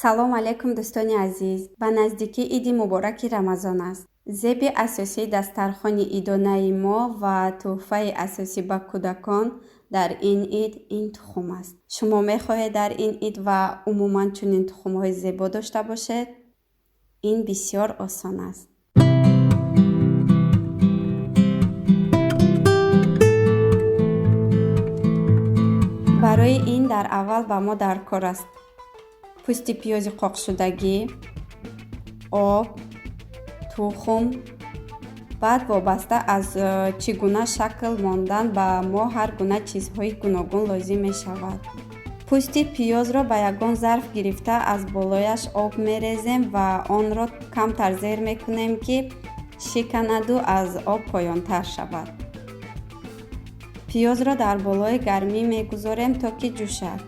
Салом алейкум, дӯстони азиз! Ба наздикӣ иди мубораки Рамазон аст. Зеби асосии дастархони идонаи мо ва тӯҳфаи асосӣ ба кӯдакон дар ин ид ин тухм аст. Шумо мехоҳед дар ин ид ва умуман чунин тухмҳои зебо дошта бошед? Ин бисёр осон аст. Барои ин дар аввал ба мо даркор аст пӯсти пиёзи қоқшудагӣ, об, тухм. Баъд вобаста аз чӣ гуна шакл мондан ба мо ҳар гуна чизҳои гуногун лозим мешавад. Пӯсти пиёзро ба ягон зарф гирифта, аз болояш об мерезем ва онро камтар зер мекунем, ки шиканаду аз об поёнтар шавад. Пиёзро дар болои гармӣ мегузорем, то ки ҷӯшад.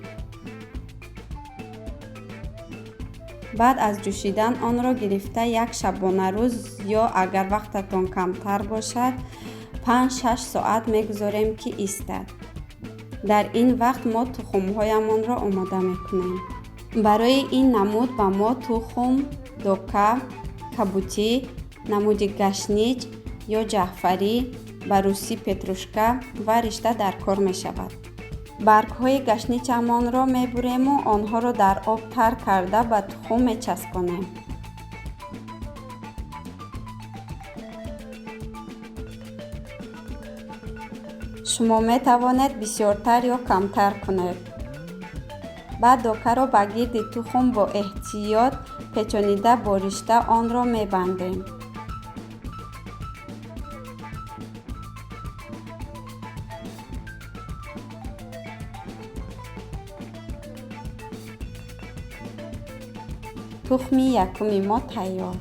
Баъд аз ҷӯшидан онро гирифта, як шабонарӯз ё агар вақтатон камтар бошад, 5-6 соат мегузорем, ки истад. Дар ин вақт мо тухмҳоямонро омода мекунем. Барои ин намуд ба мо тухм, дока, кабутӣ, намуди гашнич ё ҷаъфарӣ, ба русӣ петрушка, ва ришта дар кор мешавад. Баргҳои гашничамонро мебурему онҳоро дар об тар карда ба тухм мечаспонем. Шумо метавонед бисёртар ё камтар кунед. Баъд докаро ба гирди тухм бо эҳтиёт печонида, бо ришта онро мебандем. Тухми якуми мо тайёр.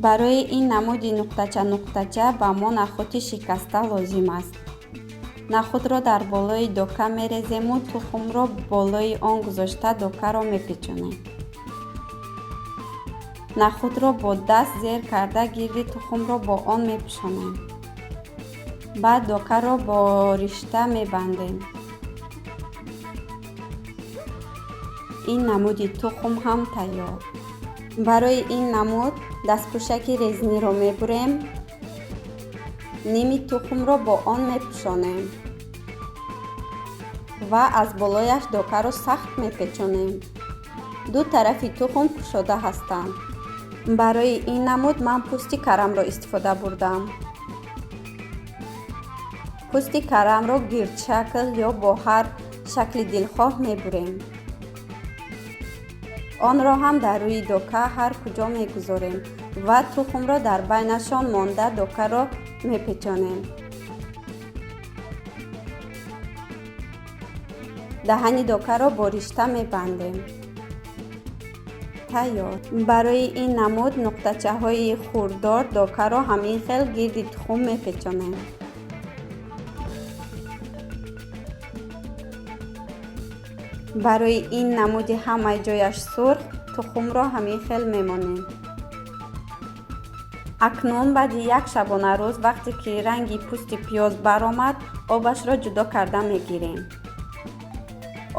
Барои ин намуди нуқтача нуқтача ба мо нахӯди шикаста лозим аст. Нахӯдро дар болои дока мерезему тухмро болои он гузошта, докаро мепечонем. Нахӯдро бо даст зер карда, гирди тухмро бо он мепӯшонем. Баъд докаро бо ришта мебандем. Ин намуди тухм ҳам тайёр. Барои ин намуд дастпӯшаки резиниро мебурем, ними тухмро бо он мепӯшонем ва аз болояш докаро сахт мепечонем. Ду тарафи тухм кушода ҳастанд. Барои ин намуд ман пӯсти карамро истифода бурдам. Пӯсти карамро гирдшакл ё бо ҳар шакли дилхоҳ мебурем. Онро ҳам дар рӯи дока ҳар куҷо мегузорем ва тухмро дар байнашон монда, докаро мепечонем. Даҳани докаро бо ришта мебандем. Тайёр. Барои ин намуд нуқтачаҳои хурддор докаро ҳамин хел гирди тухм мепечонем. Барои ин намуди ҳамаи ҷояш сурх тухмро ҳамин хел мемонем. Акнун баъди як шабонарӯз, вақте ки ранги пӯсти пиёз баромад, обашро ҷудо карда мегирем.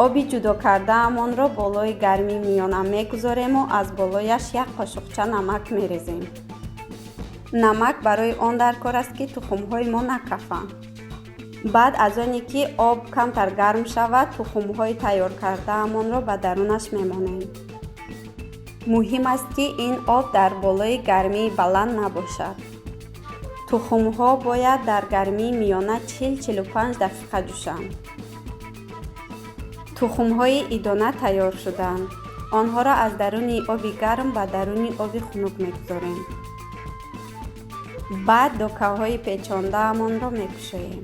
Оби ҷудо кардаамонро болои гармии миёна мегузорему аз болояш як қошуқча намак мерезем. Намак барои он дар кор аст, ки тухмҳои мо накафанд. Баъд аз оне ки об камтар гарм шавад, тухмҳои тайёр кардаамонро ба дарунаш мемонем. Муҳим аст, ки ин об дар болои гармии баланд набошад. Тухмҳо бояд дар гармии миёна 40-45 дақиқа ҷӯшанд. Тухмҳои идона тайёр шуданд. Онҳоро аз даруни оби гарм ба даруни оби хунук мегузорем. Баъд докаҳои печондаамонро мекушоем.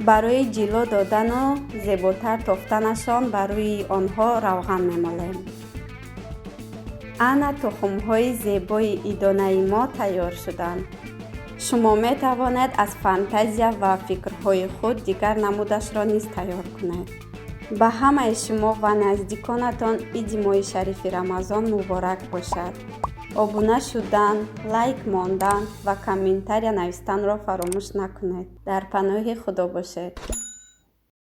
Барои ҷило додану зеботар тофтанашон ба рӯи онҳо равған мемолем. Ана тухмҳои зебои идонаи мо тайёр шуданд. Шумо метавонед аз фантазия ва фикрҳои худ дигар намудашро низ тайёр кунед. Ба ҳамаи шумо ва наздиконатон иди моҳи шарифи Рамазон муборак бошад. Обуна шудан, лайк мондан ва комментария навистанро фаромӯш накунед. Дар паноҳи Худо бошед.